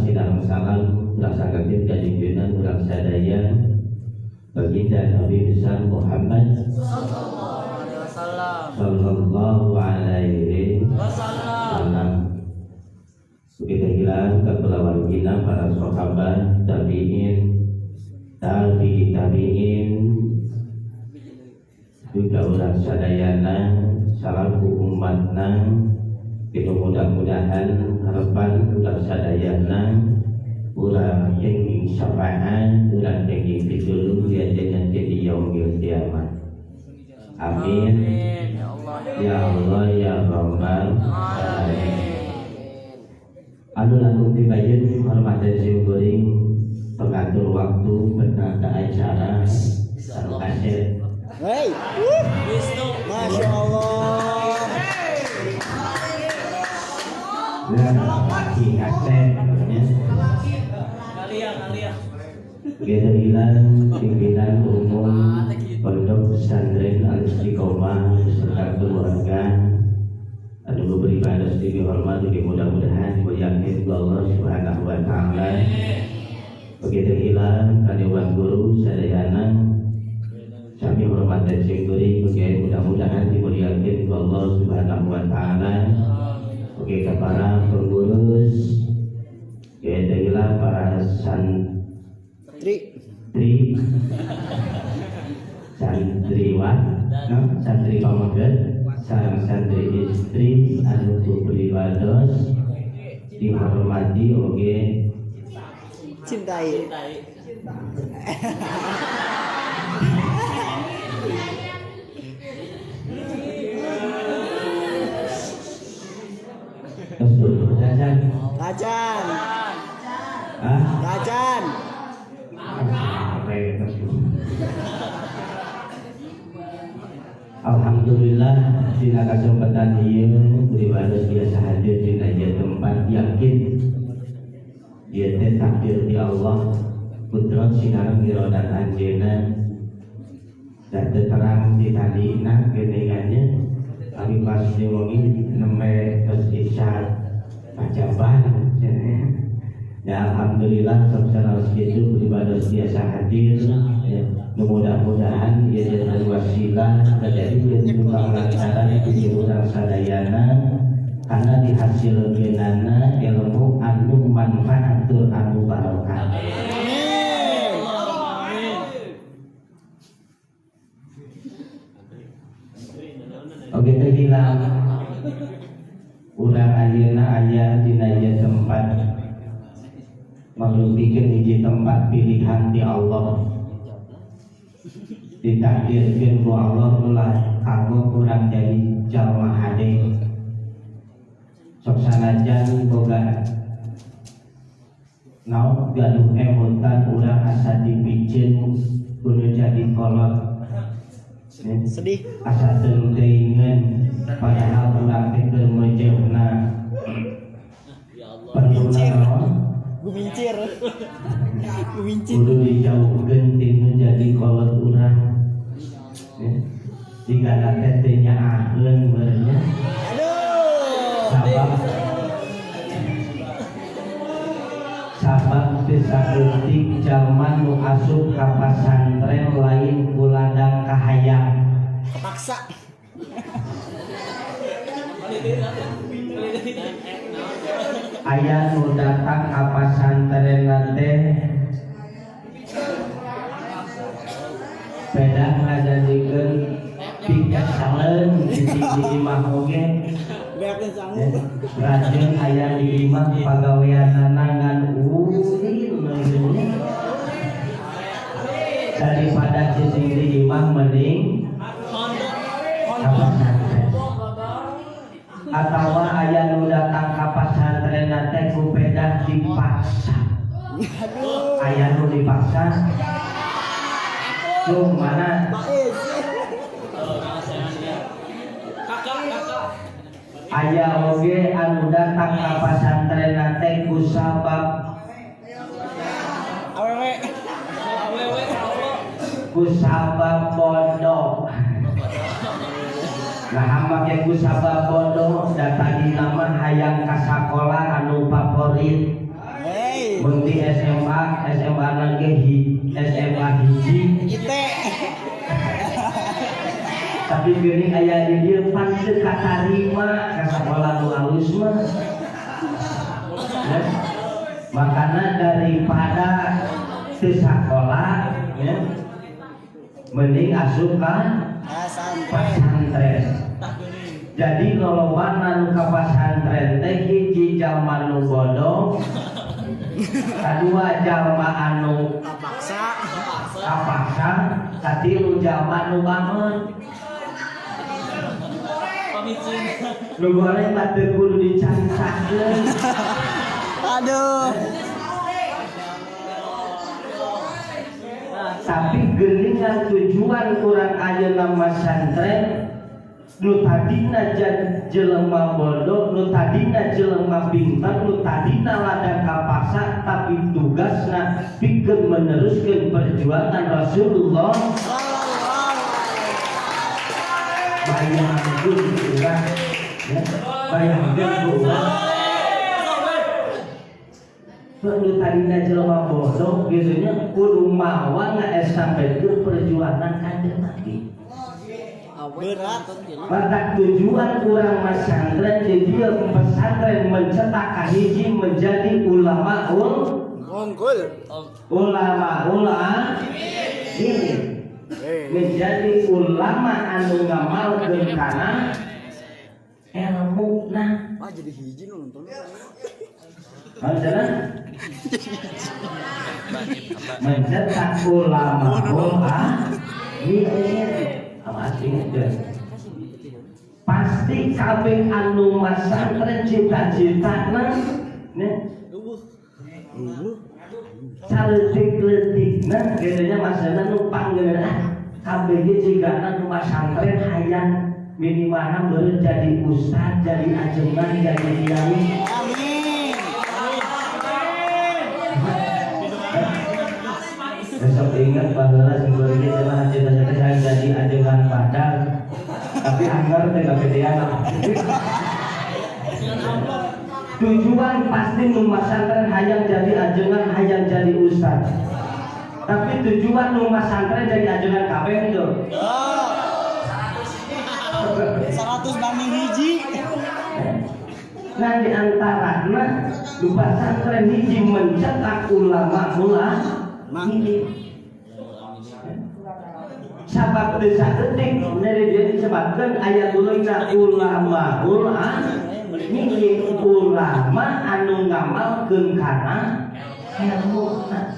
sidang salam laksanakeun ka junjungan urang sadaya baginda Nabi besar Muhammad sallallahu alaihi wasallam. Sallallahu alaihi wasallam. Begitu hilang kepelawan para sahabat, tabi'in, tabi'i tabi'in, juga urang sadayana salaku umatna. Itu mudah-mudahan harapan urang sadayana urang kenging syafaat, urang kenging pitulung dengan di yaumil kiamat. Amin. Ya Allah ya Allah ya Rabbal alamin. Anu langkung tibayun hormat dan simkuring pengatur waktu penata acara anu kasep. Hey. Wisnu. Masya Allah. Ya, laki kasep ya. Kalian kalian. Gitu hilang pimpinan umum Pondok Pesantren Al Istiqomah beserta keluarga. Anu beribadah sedikit hormat, mudah-mudahan dimuliakan Allah Subhanahu wa taala. Begitu hilang kadewan guru sadayana sami hormat dan syukuri, mudah-mudahan dimuliakan Allah Subhanahu wa taala. Oke, para pengurus, begitu hilang para santri, santriwan, no? Santri pameget, sareng santri istri anu pribados dihormati oge cintai. Kacan. Kacan. Alhamdulillah dina kesempatan ieu pribados biasa hadir dina ieu tempat, yakin ieu teh takdir di Allah putra sinareng irodat anjeunna dan terang di tadina geuningannya kami pas diwengi nembe tos isya pajaban ya. Alhamdulillah samsara kitu pribados biasa hadir ya. Mudah-mudahan ya jadi wasilah terjadi lancaran di urang sadayana karena dihasilkeunana ilmu anu manfaat tur anu barokah. Amin. Oke teh hilang urang ayeuna aya dina ieu tempat mangrupikeun hiji tempat pilihan di Allah, ditakdirkeun ku Allah ulah kanggo urang jadi jalma hade. Sok sanajan boga naon gaduh emutan urang asa dipiceun kudu jadi kolot. Sedih. Asa teuingeun padahal urang teh keur meujeuhna. Ya Allah. Perluna naon? Gumincir. Gumincir. Kudu dijauhkeun tinu jadi kolot urang. Jika teh teu nyaaheun meureunnya. Aduh. Sabab teu saeutik jalma nu asup ka pasantren lain ku ladang kahayang. Kepaksa. Aya nu datang ka pasantren teh beda ngajadikeun pikasaleun di imah oge. Beakeun sangu. Rajin aya di imah pagaweanana ngan ulin daripada cicing di imah mending ka pasantren. Atawa aya nu datang ka pasantren teh ku pedah dipaksa. Aduh. Aya nu dipaksa. Tuh mana? Kakak. Aya oge anu datang ka pasantren teh ku sabab awewe. Awewe ku sabab bodoh. Nah, make ku sabab bodoh da tadina mah hayang ka sakola anu favorit. Hey. Mun di SMA, SMA na ge SMA hiji. Kita. Tapi geuning aya di dieu pan teu katarima ka sakola nu alus mah. Ya. Makana daripada teu sakola ya, mending asup ka Pesantren. Pesantren. Tah geuning. Jadi lolobana nu ka pasantren teh hiji jalma nu bodoh, kadua jalma anu Kapaksa. Kapaksa, katilu jalma nu bangun. Pamicin. Nu goreng mah teu kudu dicaritakeun. Aduh. Tapi geuningan tujuan urang ayeuna masantren, nu tadina jelema bodoh, nu tadina jelema pintar, nu tadina ladang kapaksa, tapi tugasna pikeun meneruskeun perjuangan Rasulullah. Bayangkeun urang ya, bayangkeun urang nu tadina jelema bodoh biasanya kudu mawa ngaesampekeun perjuangan Kanjeng Nabi. Berat. Maka tujuan urang masantren, jadi pesantren mencetak hiji menjadi ulama ul Unggul. Ulama ini menjadi ulama anu ngamalkeun kana ilmu. Nah, Wah, jadi hiji nu nonton. Maksudnya mencetak ulama ini pasti kabeh anu masantren cita-citana nya saleutik-leutikna kitu nya, maksudna nu panggeunah kabeh ge jigana nu masantren hayang minimalna beureum jadi ustad, jadi ajengan, jadi kiai. Amin. Besok ingat baheula sing beureum cenah cita-cita hayang jadi ajengan Padang, tapi anggar teh kagedean. Tujuan pasti nu masantren hayang jadi ajengan, hayang jadi ustad, tapi tujuan nu masantren jadi ajengan kabeh tuh. Oh. 100 banding hiji. Nah, di antaranya nu pasantren hiji mencetak ulama ini sabab teu saeutik dari dia disebabkan ayat uluna ulama ini ulama anu ngamalkeun kana ilmu. Ilmuna.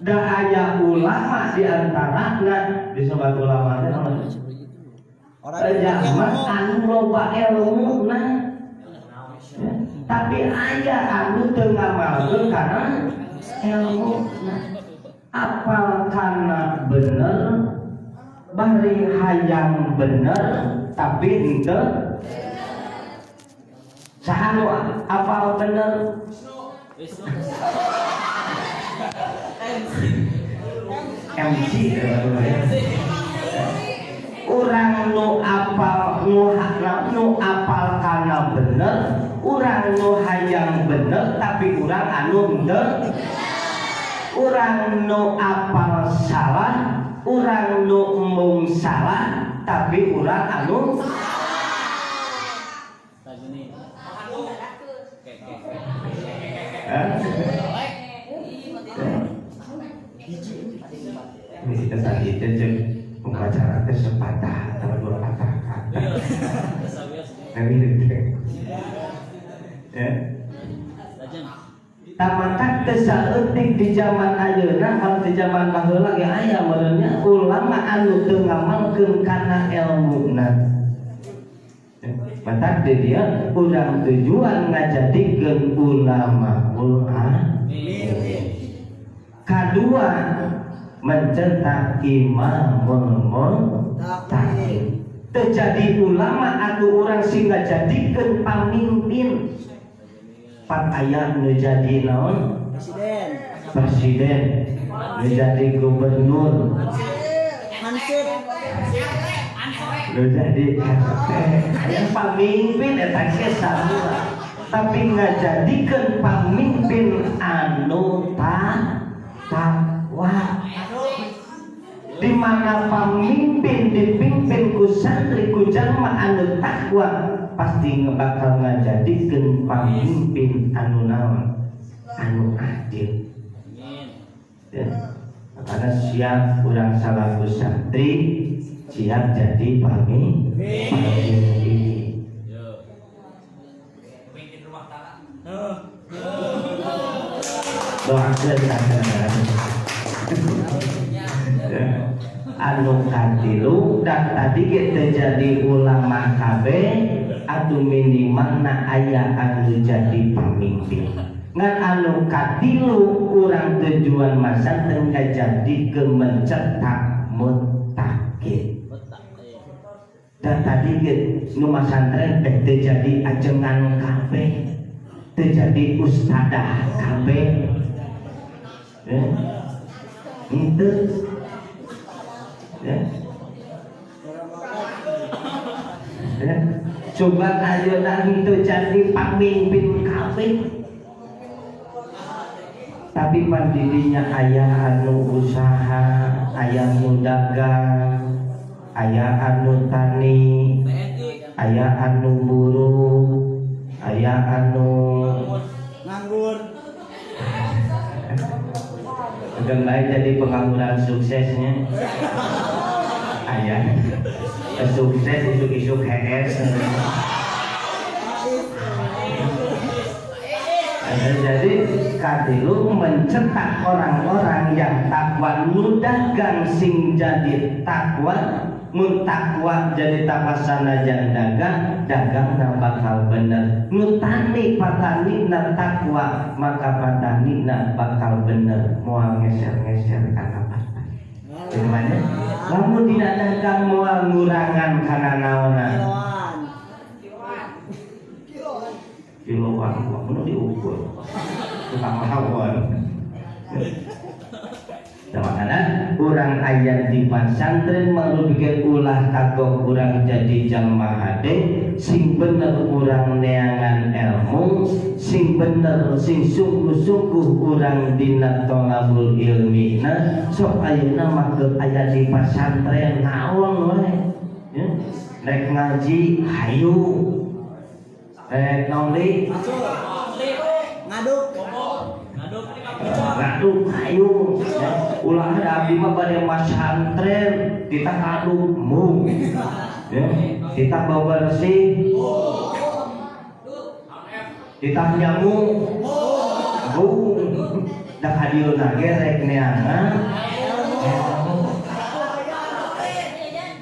Da aya ulama di antarana disebut ulama teh naon? Orang yang Zaman ilmu. Anu loba ilmuna. Ya, tapi aya anu teu ngamalkeun kana ilmuna, apal kana bener, bari hayang bener, tapi henteu. Saha nu apal bener? Wisnu. MC urang nu apal nu apal kana bener, urang nu hayang bener, tapi urang anu henteu. Urang nu apal salah, urang nu embung salah, tapi urang anu Tah geuning. Oke, oke. Eh? Ini kita tadi itu cek upacara teh sepatah atau dua patah kata. Iya. Biasa-biasa. Ya. Lajeng. Tamatak teu saeutik di zaman ayeuna, kalau di zaman baheula ge aya meureunnya ulama anu teu ngamalkeun kana elmuna. Matak di dia urang tujuan ngajadikeun ulama Amin. Kadua mencetak imamul muttaqin. Terjadi ulama atau orang sing ngajadikeun pamimpin. Pan aya nu jadi naon? Presiden. Presiden, nu jadi gubernur, Hansip. nu jadi RT. Aya pamimpin eta ge sarua. Tapi ngajadikeun pamimpin anu Di mana pamimpin dipimpin ku santri, ku jalma anu takwa, pasti bakal ngajadikeun pamimpin anu naon, anu adil. Ya. Karena siap urang salaku santri siap jadi pamimpin. Pemimpin rumah tangga. Doakeun. Ya. Anu katilu dan tadi kita jadi ulama kabeh atau minimal na aya anu jadi pemimpin. Ngan anu katilu, urang tujuan masantren jadi ke mencetak muttaqin. Dan tadi nu masantren teh teu jadi ajengan kabeh, teu jadi ustadah kabeh, ya. Henteu, ya. Ya. Coba ayeuna henteu jadi pamimpin kabeh, tapi pan didinya aya anu usaha, aya nu dagang, aya anu tani, aya anu buruh, aya anu nganggur. Udah baik jadi pengangguran suksesnya, aya sukses isuk-isuk HS. Jadi katilu mencetak orang-orang yang takwa. Nu dagang sing jadi takwa, mun takwa jadi takwa sanajan dagang, dagang na bakal bener. Nu tani, patani na takwa, maka patani na bakal bener, moal ngeser-ngeser kana patani. Gimana? Lamun dina dagang moal ngurangan kana naonan. Kiloan. Kiloan, kudu diukur. Tukang lawon. Makanya urang aya di pesantren merugikan, ulah kagok urang jadi jalma hade, sing bener urang neangan ilmu, sing bener, sing sungguh-sungguh urang dina tolabul ilmi. Nah, sok ayeuna mah keur aya di pesantren naon we, ya. Rek ngaji hayu, rek naon deui? Ngaduk. Ngaduk. Ngaduk hayu, ya. Ulah ada abdi mah bade masantren kita ngaduk mung, ya. Kita bawa bersih, kita nyamu bung dah hadieuna ge rek neangan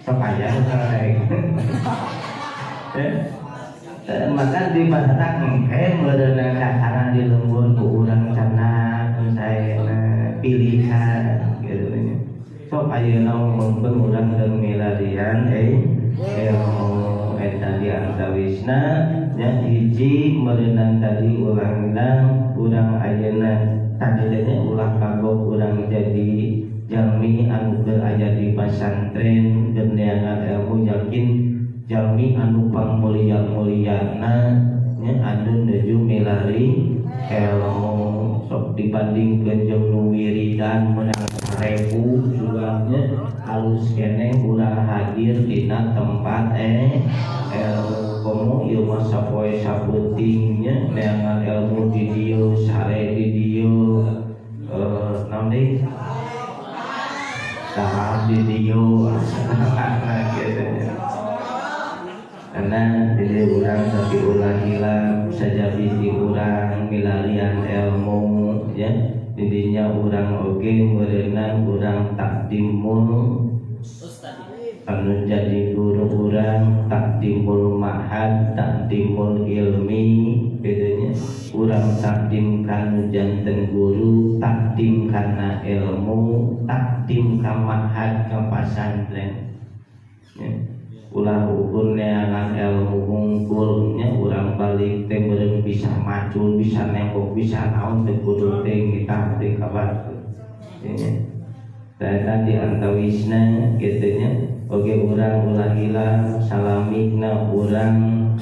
sok aya rek, ya. Maka di masyarakat engke meureunna kasaran di lembur ku urang cenah saena pilihan gitu nya. Sok ayeuna meumpeng urang keur milarian ilmu eta di antawisna, nya. Hiji meureunna tadi urang urang ayeuna tadi nya, ulah kagok urang jadi jalmi anu keur aya di pasantren keur neangan ilmu, yakin jalmi anu pangmulia-muliana nya, anu nuju milari ilmu. Sok dibandingkeun jeung nu wiridan menang 1000 juga nya, halus keneh urang hadir dina tempat ilmu. Komo ieu mah sapoe saputing nya, neangan ilmu di dieu, sare di dieu, naon deui, dahar di dieu, gitu nya. Karena jadi urang tapi ulah hilang saja di urang milarian ilmu, ya. Didinya urang oge meureunan urang takdimul anu jadi guru urang, takdimul ma'had, takdimul ilmi gitu nya. Urang takdim kanu janten guru, takdim kana ilmu, takdim ka ma'had, ka pasantren, ya. Ulah ukur neangan ilmu hungkul nya, urang balik teh meureun bisa macul, bisa nembok, bisa naon, teu kudu teh ngitah teh kabar, ya. Tadi antawisna gitu nya. Oge urang ulah hilang salamina urang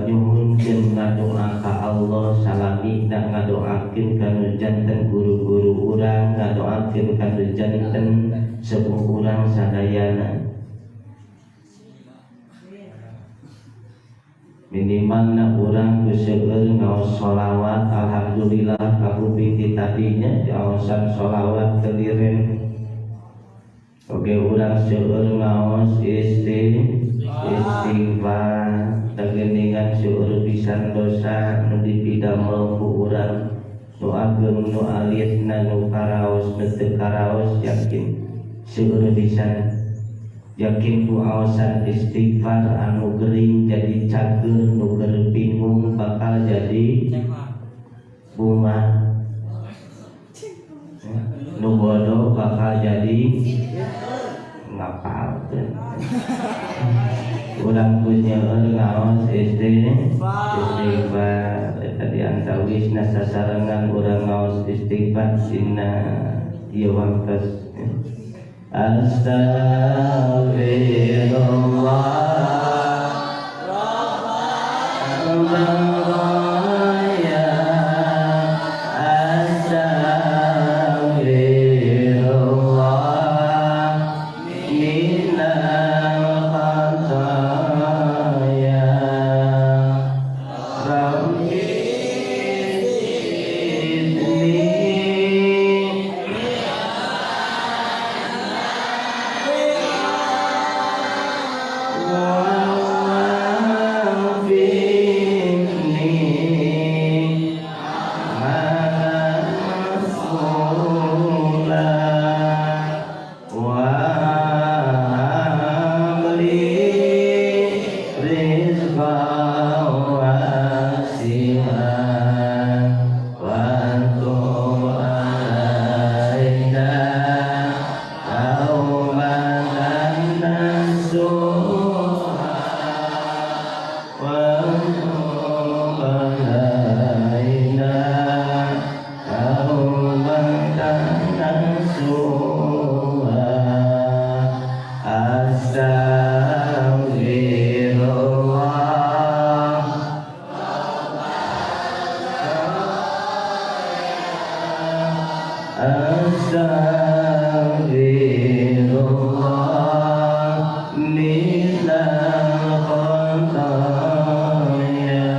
nyuhunkeun ngadoa ka Allah, salamina ngadoakeun kanu janten guru-guru. guru urang, ngadoakeun ka nu janten sepuh urang sadayana. Minimalna urang ku seueur ngaos sholawat, alhamdulillah kakuping ti tadinya diaosan sholawat keliren. Oke urang seueur ngaos istighfar, tageningan seueur pisan dosa nu dipidamel ku urang, nu ageng nu alitna nu karaos nu teu karaos, yakin seueur pisan. Yakin ku aosan istighfar anu gering jadi cager, nu keur bingung bakal jadi bunga, nu bodoh bakal jadi ngapalkeun. Urang ku nyeueur ngaos istighfar eta diantawisna sasarengan urang ngaos istighfar dina ieu waktos. Astagfirullah Rabbana, astagfirullah minal khataya, Rabbi zidni Astagfirullah minal khataya,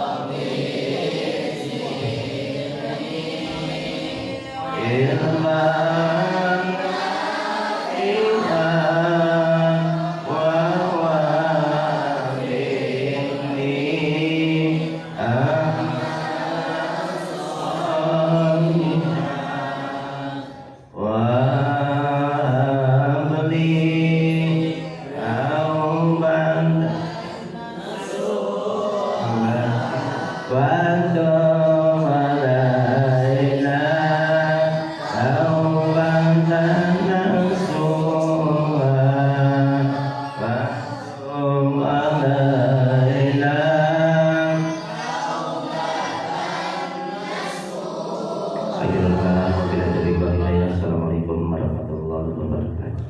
Rabbi zidni ilman wa wafiqni Assalamualaikum warahmatullahi wabarakatuh.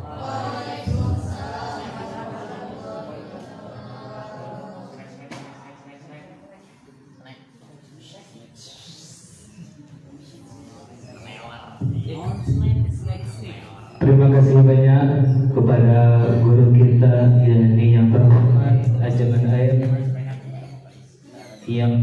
Mewah. Terima kasih banyak kepada guru kita, yakni yang terhormat Ajaman Air, yang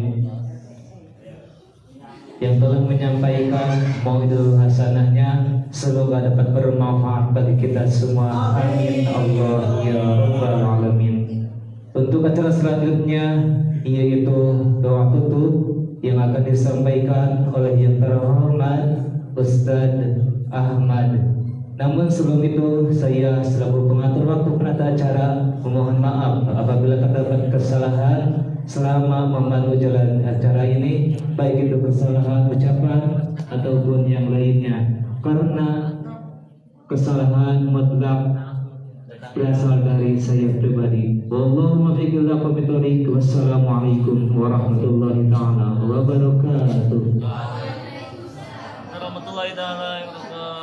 telah menyampaikan mauidul hasanahnya. Semoga dapat bermanfaat bagi kita semua. Amin Allah ya rabbal alamin. Untuk acara selanjutnya, yaitu doa tutup yang akan disampaikan oleh yang terhormat Ustadz Ahmad. Namun sebelum itu, saya selaku pengatur waktu penata acara memohon maaf apabila terdapat kesalahan selama memandu jalan acara ini, baik itu kesalahan ucapan ataupun yang lainnya, karena kesalahan mutlak berasal dari saya pribadi. Wallahu muwaffiq ila aqwamit thoriq. Wassalamualaikum warahmatullahi taala wabarakatuh. Warahmatullahi taala wabarakatuh.